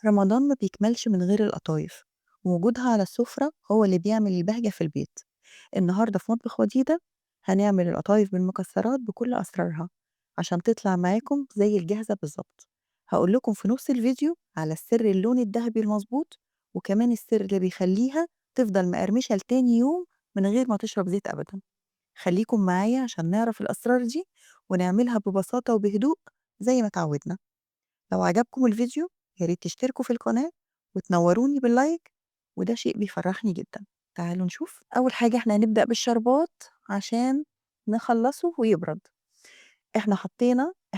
رمضان ما بيكملش من غير القطايف، ووجودها على السفرة هو اللي بيعمل البهجة في البيت. النهاردة في مطبخ وديدة هنعمل القطايف بالمكسرات بكل أسرارها عشان تطلع معاكم زي الجاهزة بالظبط. هقول لكم في نص الفيديو على السر اللون الذهبي المظبوط، وكمان السر اللي بيخليها تفضل مقرمشة لتاني يوم من غير ما تشرب زيت أبدا. خليكم معايا عشان نعرف الأسرار دي ونعملها ببساطة وبهدوء زي ما اتعودنا. لو عجبكم الفيديو يا ريت تشتركوا في القناة وتنوروني بال like، وده شيء بيفرحني جدا. تعالوا نشوف. أول حاجة احنا هنبدأ بالشربات عشان نخلصه ويبرد. احنا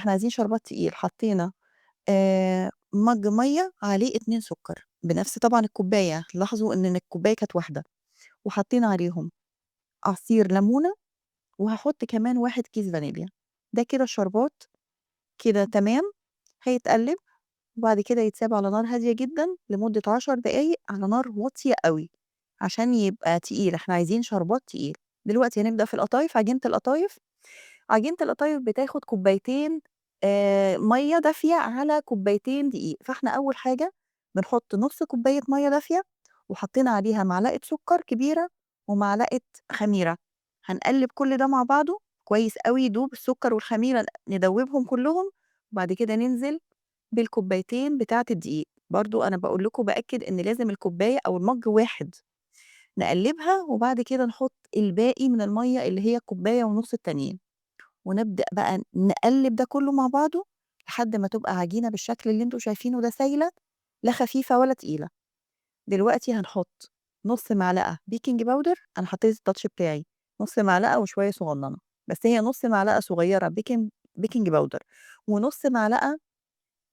عايزين شربات تقيل، حطينا مج مية عليه 2 سكر بنفس طبعا الكوباية، لاحظوا ان الكوباية كانت واحدة، وحطينا عليهم عصير ليمونة، وهحط كمان 1 كيس فانيليا. ده كده الشربات كده تمام. هيتقلب وبعد كده يتساب على نار هادية جدا لمدة 10 دقايق على نار واطية قوي عشان يبقى تقيل، احنا عايزين شربات تقيل. دلوقتي هنبدأ في القطايف. عجينة القطايف، عجينة القطايف بتاخد كوبايتين، مية دافية على كوبايتين دقيق. فاحنا أول حاجة بنحط نص كوباية مية دافية، وحطينا عليها معلقة سكر كبيرة ومعلقة خميرة. هنقلب كل ده مع بعضه كويس قوي، يدوب السكر والخميرة، ندوبهم كلهم، وبعد كده ننزل بالكوبايتين بتاعة الدقيق. برضو أنا بقول لكم بأكد إن لازم الكوباية أو المج واحد. نقلبها وبعد كده نحط الباقي من المية اللي هي كوباية ونص التانيين، ونبدأ بقى نقلب ده كله مع بعضه لحد ما تبقى عجينة بالشكل اللي انتوا شايفينه ده، سايلة لا خفيفة ولا تقيلة. دلوقتي هنحط نص معلقة baking powder، أنا حطيت ال touch بتاعي نص معلقة وشوية صغننة، بس هي نص معلقة صغيرة baking powder ونص معلقة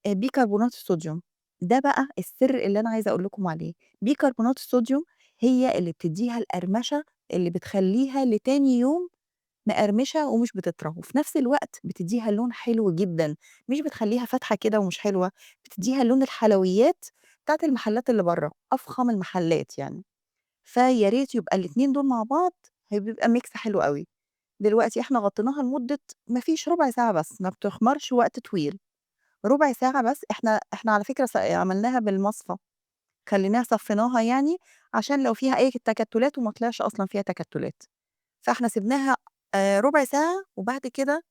بيكربونات الصوديوم. ده بقى السر اللي أنا عايزة أقول لكم عليه. بيكربونات الصوديوم هي اللي بتديها القرمشة اللي بتخليها لتاني يوم مقرمشة ومش بتطرى، وفي نفس الوقت بتديها لون حلو جدا، مش بتخليها فاتحة كده ومش حلوة، بتديها لون الحلويات بتاعت المحلات اللي بره، أفخم المحلات يعني. فيا ريت يبقى الاتنين دول مع بعض، هيبقى mix حلو قوي. دلوقتي احنا غطيناها لمدة ما فيش ربع ساعة بس، ما بتخمرش وقت طويل، ربع ساعة بس. احنا على فكرة عملناها بالمصفى، خليناها صفيناها عشان لو فيها أي تكتلات، وما طلعش أصلاً فيها تكتلات. فاحنا سيبناها، ربع ساعة، وبعد كده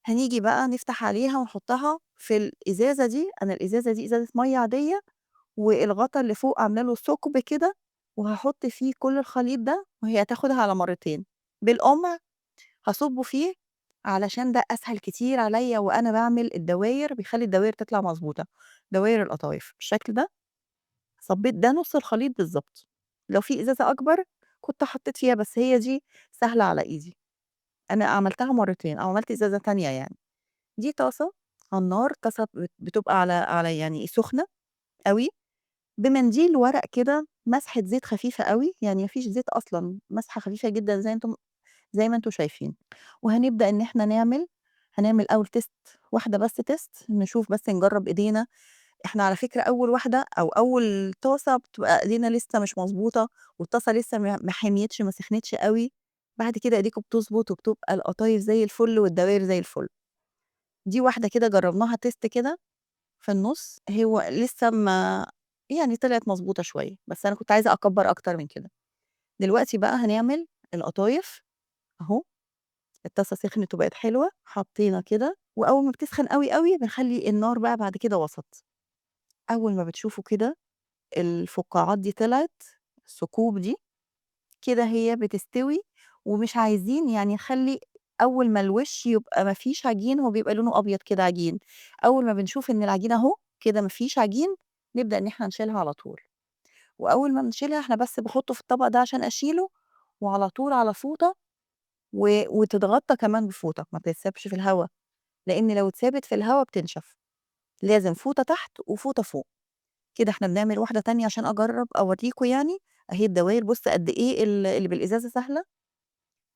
هنيجي بقى نفتح عليها ونحطها في الإزازة دي. أنا الإزازة دي إزازة مية عادية، والغطا اللي فوق عاملة له ثقب كده، وهحط فيه كل الخليط ده، وهي هتاخدها على مرتين بالقمع هصبه فيه، علشان ده أسهل كتير عليا وأنا بعمل الدواير، بيخلي الدواير تطلع مظبوطة، دواير القطايف بالشكل ده. صبيت ده نص الخليط بالظبط، لو في إزازة أكبر كنت حطيت فيها، بس هي دي سهلة على إيدي، أنا عملتها مرتين أو عملت إزازة تانية يعني. دي طاسة على النار، طاسة بتبقى على سخنة قوي، بمنديل ورق كده، مسحة زيت خفيفة قوي، يعني مفيش زيت أصلاً، مسحة خفيفة جداً زي ما انتم شايفين. وهنبدأ إن إحنا هنعمل أول test، واحدة بس test، نشوف بس نجرب إيدينا. إحنا على فكرة أول واحدة أو أول طاسة بتبقى إيدينا لسه مش مظبوطة، والطاسة لسه ما حميتش، ما سخنتش قوي. بعد كده إيديكم بتظبط وبتبقى القطايف زي الفل والدواير زي الفل. دي واحدة كده جربناها test كده في النص، هو لسه ما طلعت مظبوطة شوية، بس أنا كنت عايزة أكبر أكتر من كده. دلوقتي بقى هنعمل القطايف أهو. الطاسة سخنت وبقت حلوة، حطينا كده، وأول ما بتسخن قوي قوي بنخلي النار بقى بعد كده وسط. أول ما بتشوفوا كده الفقاعات دي طلعت، الثقوب دي كده هي بتستوي. ومش عايزين نخلي أول ما الوش يبقى ما فيش عجين، هو بيبقى لونه أبيض كده عجين. أول ما بنشوف إن العجينة أهو كده ما فيش عجين، نبدأ إن إحنا نشيلها على طول. وأول ما بنشيلها إحنا بس بحطه في الطبق ده عشان أشيله، وعلى طول على فوطة، وتتغطى كمان بفوطة، ما بتتسابش في الهوا، لأن لو اتسابت في الهوا بتنشف. لازم فوطة تحت وفوطة فوق. كده احنا بنعمل واحدة تانية عشان أجرب أوريكم يعني. أهي الدواير، بص قد إيه اللي بالإزازة سهلة،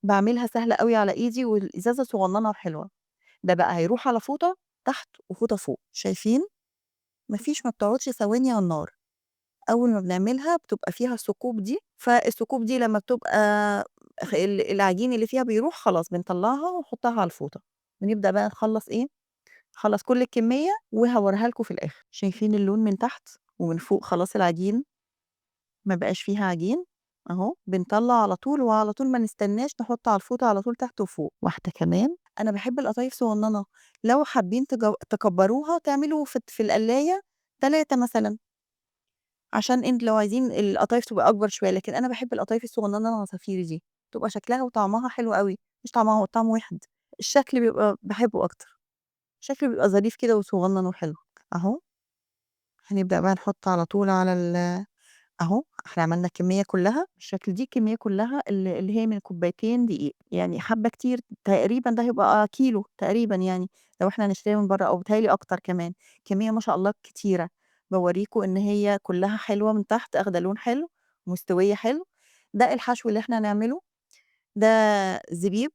بعملها سهلة قوي على إيدي، والإزازة صغننة وحلوة. ده بقى هيروح على فوطة تحت وفوطة فوق. شايفين؟ مفيش، ما بتقعدش ثواني على النار. أول ما بنعملها بتبقى فيها الثقوب دي، فالثقوب دي لما بتبقى العجين اللي فيها بيروح، خلاص بنطلعها ونحطها على الفوطة. ونبدأ بقى نخلص إيه؟ نخلص كل الكمية، وهوريها لكم في الآخر. شايفين اللون من تحت؟ ومن فوق خلاص العجين ما بقاش فيها عجين أهو، بنطلّع على طول وعلى طول ما نستناش نحط على الفوطة على طول تحت وفوق. واحدة كمان، أنا باحب القطايف صغننة، لو حابين تكبّروها تعملوا في القلاية 3 مثلًا. عشان أنتم لو عايزين القطايف تبقى أكبر شوية، لكن أنا باحب القطايف الصغننة العصافير دي، بتبقى شكلها وطعمها حلو أوي، مش طعمها هو الطعم واحد، الشكل بيبقى باحبه أكتر، الشكل بيبقى ظريف كده وصغنن وحلو أهو. هنبدأ بقى نحط على طول على أهو، إحنا عملنا الكمية كلّها بالشكل دي الكمية كلّها اللي هي من كوبايتين دقيق، يعني حبة كتير تقريبًا ده هيبقى كيلو تقريبًا يعني لو إحنا هنشتريها من برّه أو بيتهيأ لي أكتر كمان، كمية ما شاء الله كتيرة. باوريكم إن هي كلّها حلوة من تحت، آخدة لون حلو، مستوية حلو. ده الحشو اللي إحنا هنعمله، ده زبيب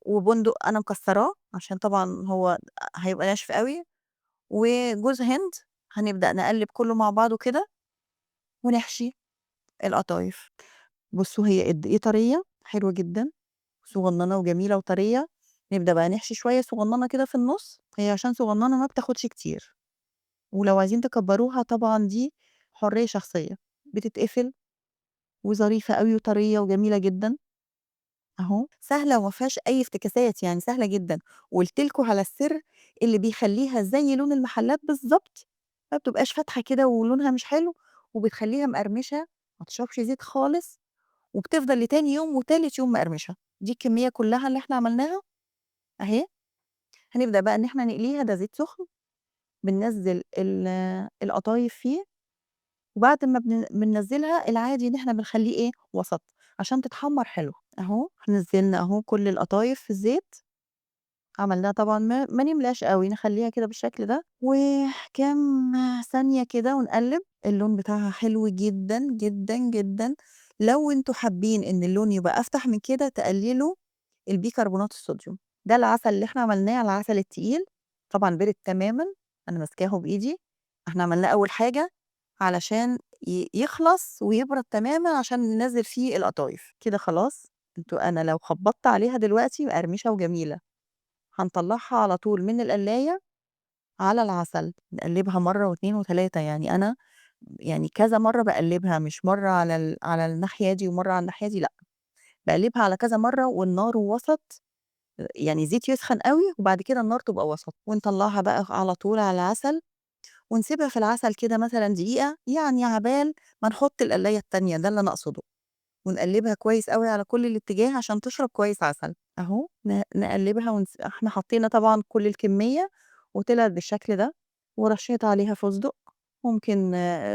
وبندق أنا مكسراه عشان طبعًا هو هيبقى ناشف أوي، وجوز هند. هنبدأ نقلب كله مع بعضه كده ونحشي القطايف. بصوا هي قد إيه طرية، حلوة جدًا، صغننة وجميلة وطرية. نبدأ بقى نحشي شوية صغننة كده في النص، هي عشان صغننة ما بتاخدش كتير، ولو عايزين تكبروها طبعًا دي حرية شخصية. بتتقفل وظريفة أوي وطرية وجميلة جدًا أهو، سهلة وما فيهاش أي افتكاسات، سهلة جدًا. وقلت لكم على السر اللي بيخليها زي لون المحلات بالظبط، ما بتبقاش فاتحة كده ولونها مش حلو، وبتخليها مقرمشة، ما تشربش زيت خالص، وبتفضل لتاني يوم وتالت يوم مقرمشة. دي الكمية كلها اللي احنا عملناها أهي. هنبدأ بقى إن احنا نقليها. ده زيت سخن، بننزل القطايف فيه، وبعد ما بننزلها العادي إن احنا بنخليه إيه؟ وسط عشان تتحمر حلو أهو. نزلنا أهو كل القطايف في الزيت، عملناها طبعا ما نملاش قوي، نخليها كده بالشكل ده وكام ثانية كده ونقلب. اللون بتاعها حلو جدا جدا جدا. لو انتوا حابين ان اللون يبقى افتح من كده تقللوا البيكربونات الصوديوم. ده العسل اللي احنا عملناه، العسل التقيل طبعا برد تماما، انا ماسكاه بايدي. احنا عملناه اول حاجة علشان يخلص ويبرد تماما عشان ننزل فيه القطايف كده. خلاص انتوا انا لو خبطت عليها دلوقتي مقرمشة وجميلة. هنطلعها على طول من القلاية على العسل، نقلبها مرة واتنين وتلاتة، أنا كذا مرة بقلبها، مش مرة على الناحية دي ومرة على الناحية دي، لأ بقلبها على كذا مرة، والنار وسط، زيت يسخن قوي وبعد كده النار تبقى وسط. ونطلعها بقى على طول على العسل، ونسيبها في العسل كده مثلا دقيقة، عبال ما نحط القلاية التانية، ده اللي أنا أقصده. ونقلبها كويس قوي على كل الاتجاه عشان تشرب كويس عسل أهو. نقلبها احنا حطينا طبعا كل الكمية وطلعت بالشكل ده. ورشيت عليها فستق، ممكن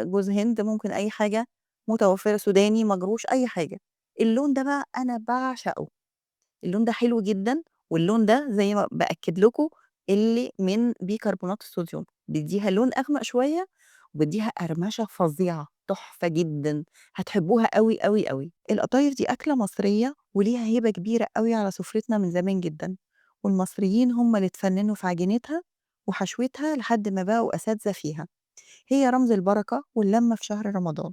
جوز هند، ممكن أي حاجة متوفرة، سوداني مجروش، أي حاجة. اللون ده بقى أنا بعشقه، اللون ده حلو جدا. واللون ده زي ما بأكد لكم اللي من بيكربونات الصوديوم بيديها لون أغمق شوية، وبيديها قرمشة فظيعة تحفة جدا، هتحبوها قوي قوي قوي. القطايف دي أكلة مصرية وليها هيبة كبيرة قوي على سفرتنا من زمان جدا، والمصريين هم اللي اتفننوا في عجينتها وحشوتها لحد ما بقوا أساتذة فيها. هي رمز البركة واللمة في شهر رمضان،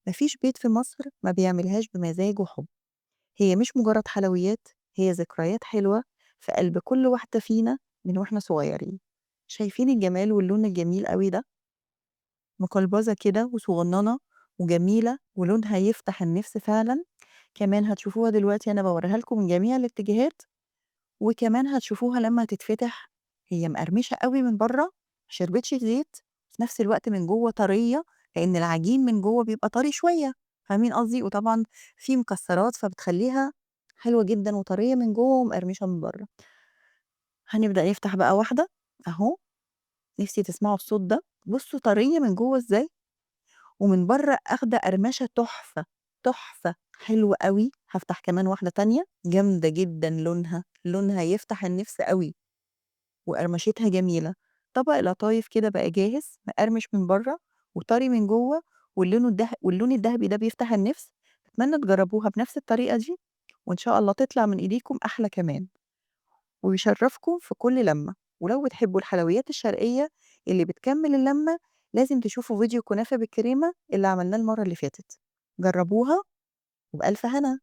مفيش بيت في مصر ما بيعملهاش بمزاج وحب. هي مش مجرد حلويات، هي ذكريات حلوة في قلب كل واحدة فينا من واحنا صغيرين. شايفين الجمال واللون الجميل قوي ده؟ مقلبزة كده وصغننة وجميلة ولونها يفتح النفس فعلا. كمان هتشوفوها دلوقتي أنا بوريها لكم من جميع الاتجاهات، وكمان هتشوفوها لما تتفتح هي مقرمشة قوي من بره، ما شربتش زيت، في نفس الوقت من جوه طرية لأن العجين من جوه بيبقى طري شوية، فاهمين قصدي؟ وطبعا في مكسرات فبتخليها حلوة جدا وطرية من جوه ومقرمشة من بره. هنبدأ نفتح بقى واحدة أهو، نفسي تسمعوا الصوت ده. بصوا طرية من جوه ازاي ومن بره اخده قرمشة تحفة تحفة، حلوة قوي. هفتح كمان واحدة تانية جامدة جدا، لونها يفتح النفس قوي وقرمشتها جميلة. طبق القطايف كده بقى جاهز، مقرمش من بره وطري من جوه، واللون الذهبي ده بيفتح النفس. اتمنى تجربوها بنفس الطريقة دي، وإن شاء الله تطلع من إيديكم أحلى كمان، ويشرفكم في كل لمة. ولو بتحبوا الحلويات الشرقية اللي بتكمل اللمة لازم تشوفوا فيديو كنافة بالكريمة اللي عملناه المرة اللي فاتت، جربوها وبألف هنا.